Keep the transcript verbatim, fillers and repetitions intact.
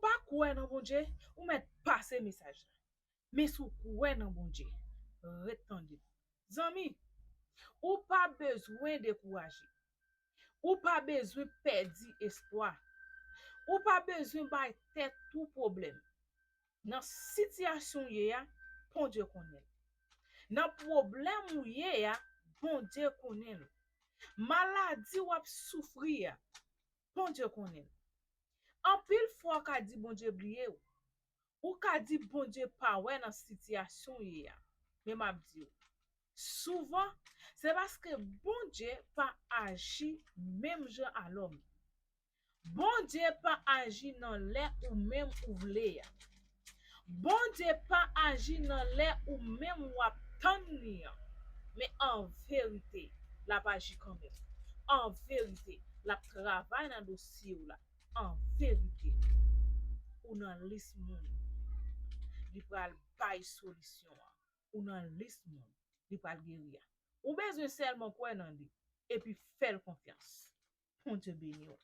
pa kwè nan Bondye, ou mèt pase mesaj la. Men si w kwè nan Bondye, ret tande l. Zanmi, ou pa bezwen dekouraje. Ou pa bezwen pèdi espwa. Ou pa bezwen bay tèt ou pwoblèm. Nan sitiyasyon w ye a, Bondye konnen l. Nan pwoblèm ou ye a, Bondye konnen l. Maladi w ap soufri a, Bondye konnen l. Anpil fwa w ka di Bondye bliye w. Ou ka di Bondye pa wè nan sitiyasyon w ye a. Men m ap di w, souvan, se paske Bondye pa aji menm jan a lòm. Bondye pa aji nan lè ou menm ou vle a. Bondye pa aji nan lè ou menm w ap tann li an. Men an verite, l ap aji kanmenm. An verite, l ap travay nan dosye w la. An verite, ou nan lis moun li pral bay solisyon an. Ou nan lis moun li pral geri a. Ou bezwen sèlman kwè nan li epi fè l konfyans. Bondye beni w.